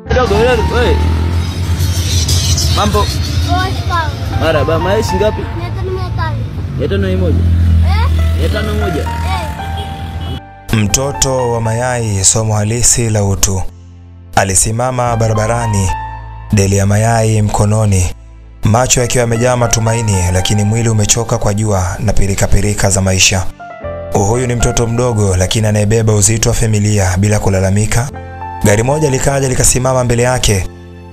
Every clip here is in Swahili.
Dogo wewe. Mambo. Marhaba, mayai ngapi? 500. 501. Eh? 501. Mtoto wa mayai, somo halisi la utu. Alisimama barabarani, deli ya mayai mkononi, macho yakiwa yamejaa matumaini, lakini mwili umechoka kwa jua na pirika-pirika za maisha. Huyu ni mtoto mdogo lakini anayebeba uzito wa familia bila kulalamika. Gari moja likaja likasimama mbele yake.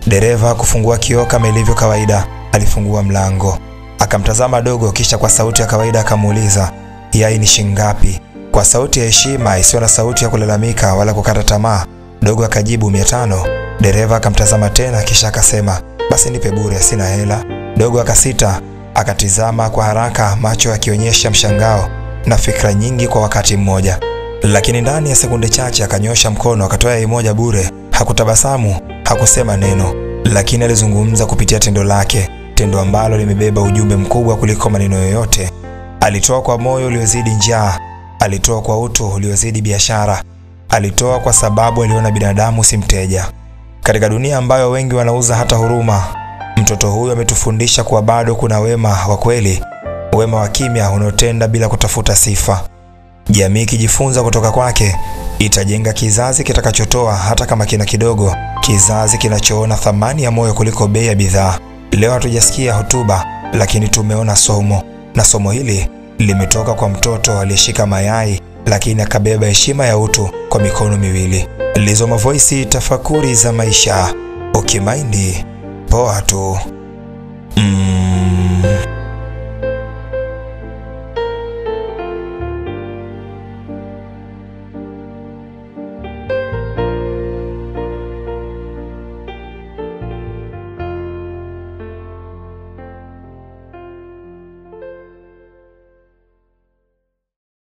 Dereva kufungua kioo kama ilivyo kawaida, alifungua mlango. Akamtazama dogo, kisha kwa sauti ya kawaida akamuuliza, "Yai ni shingapi?" Kwa sauti ya heshima isiyo na sauti ya kulalamika wala kukata tamaa, dogo akajibu 500. Dereva akamtazama tena kisha akasema, "Basi nipe bure, sina hela." Dogo akasita, akatizama kwa haraka, macho yakionyesha mshangao na fikra nyingi kwa wakati mmoja. Lakini ndani ya sekunde chache akanyosha mkono akatoa yai moja bure. Hakutabasamu, hakusema neno, lakini alizungumza kupitia tendo lake, tendo ambalo limebeba ujumbe mkubwa kuliko maneno yoyote. Alitoa kwa moyo uliozidi njaa, alitoa kwa utu uliozidi biashara, alitoa kwa sababu aliona binadamu si mteja. Katika dunia ambayo wengi wanauza hata huruma, mtoto huyu ametufundisha kuwa bado kuna wema wa kweli, wema wa kimya unaotenda bila kutafuta sifa. Jamii ikijifunza kutoka kwake, itajenga kizazi kitakachotoa hata kama kina kidogo, kizazi kinachoona thamani ya moyo kuliko bei ya bidhaa. Leo hatujasikia hotuba, lakini tumeona somo, na somo hili limetoka kwa mtoto aliyeshika mayai lakini akabeba heshima ya utu kwa mikono miwili. Lizoma Voice, tafakuri za maisha. Ukimaindi poa tu.